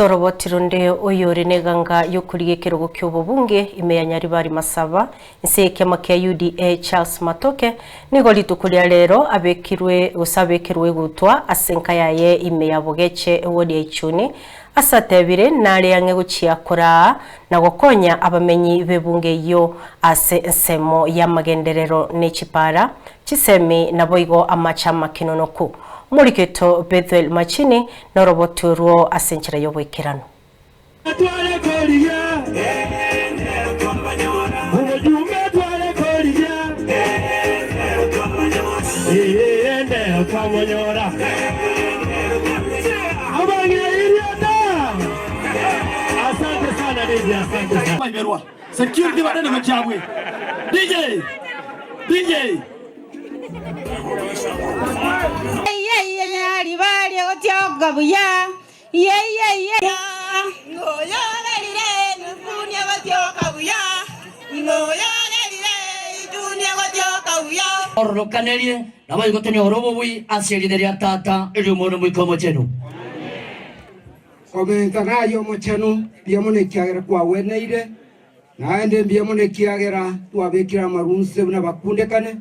Ase oroboti ronde oyore neganga y'okorigia ekerogo ki'obobunge ime ya Nyaribari Masaba, inse y'ekiama kia UDA Charles Matoke, nigo rituko ria rero abekirwe gose abekerwe egutwa ase enka yaye ime ya Bogeche ewodi ya Ichuni, ase atebire nare ang'e gochia koraa na gokonya abamenyi b'ebunge eyio ase ensemo y'amagenderero ne chipara, chisemi naboigo amache amakenonoku. Omoriketo Bethuel Machini Noroboti orwo ase enchera y'oboikeranu. Tware korigia, Omojumbe tware korigia, Ee, nero twamonyora. Abang'eiriota. Asante sana DJ, asante sana. Kwaiberwa security banene gochiabwe DJ DJ. Ororokanerie, naboigo tonyore obobui ase erieta ria Tata, eri'Omwana, Omoika Omochenu. Komenta naye omochenu, mbuya mono ekiagera kwagweneire, naende mbuya mono ekiagera twabekire amaru inse buna bakundekane.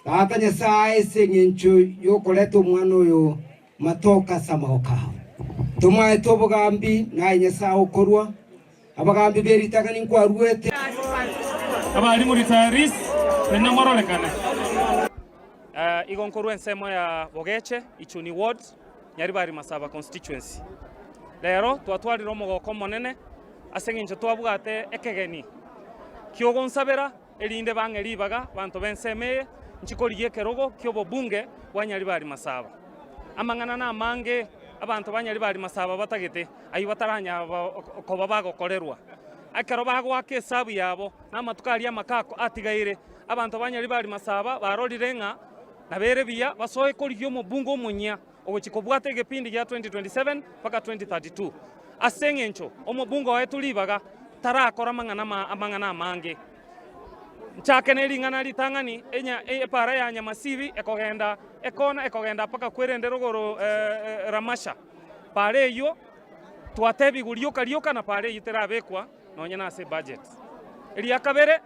Tata Nyasae, ase engencho y'okoreta omwana oyo matoke ase amaboko ao. Tomoete obogambi, naye Nyasae okorua abagambi be ritang'ani nkwaruete. Abarimu retirees nainwe mororekane. Igo nkorwa ensemo ya Bogeche, Ichuni Ward, Nyaribari Masaba Constituency. Rero twatwarire omogoko omonene ase eng'encho twabwate ekegeni ki'ogonsabera erinde bang'e ribaga abanto b'ensemo eye nchi korigia ekerogo ki'obobunge bwa Nyaribari Masaba. Amang'ana namange abanto ba Nyaribari Masaba batagete ayio bataranya koba bagokorerwa. Ekero bagoaka esabu yabo na amatuko aria amake atigaire, abanto ba Nyaribari Masaba barorire ng'a nabere buya basoe korigia omobunge omonyia ogochia kobwata egepindi gia 2027 mpaka 2032. Ase eng'encho omobunge oetwe ribaga tarakora amang'ana amang'ana amange. Nchake ne ring'ana ritang'ani enya epara ya Nyamasibi ekogenda ekona ekogenda mpaka kwerende rogoro Ramasha. Para eyio twatebigwe rioka rioka na para eyio terabekwa nonye na ase ebudget. Eria kabere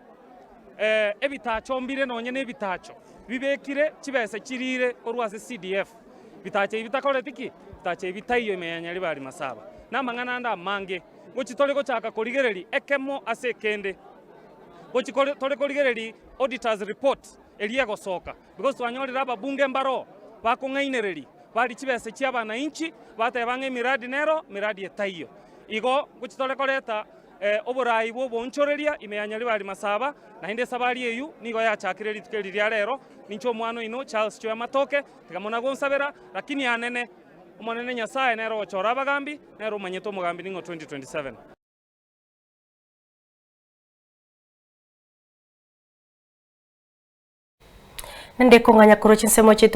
ebitacho mbire nonye na ebitacho bibekire chibesa chirire korwa ase CDF. Bitacho ebi bitakoreti ki? Bitacho ebi bitaiyo ime ya Nyaribari Masaba. Na amang'ana ande amange. Gochi tore gochaka korigereria ekemo ase ekende. Gochi kore tore korigereria auditors report eria egosoka because twanyorire ababunge mbaroo bakong'ainereria baria chibesa chia abanainchi bateba ng'a emiradi nero miradi etaiyo. Igo gochi tore koreta oborai bwa oboonchoreria ime ya Nyaribari Masaba naende esabari eyio nigo yachakire rituko eri ria rero. Ninche omwana oino Charles Choya Matoke, tiga mono gonsabera lakini anene Omonene Nyasae nere ogochora abagambi, nere omanyete omogambi ning'o 2027. Nende kong'anya korwa chinsemo chiaito.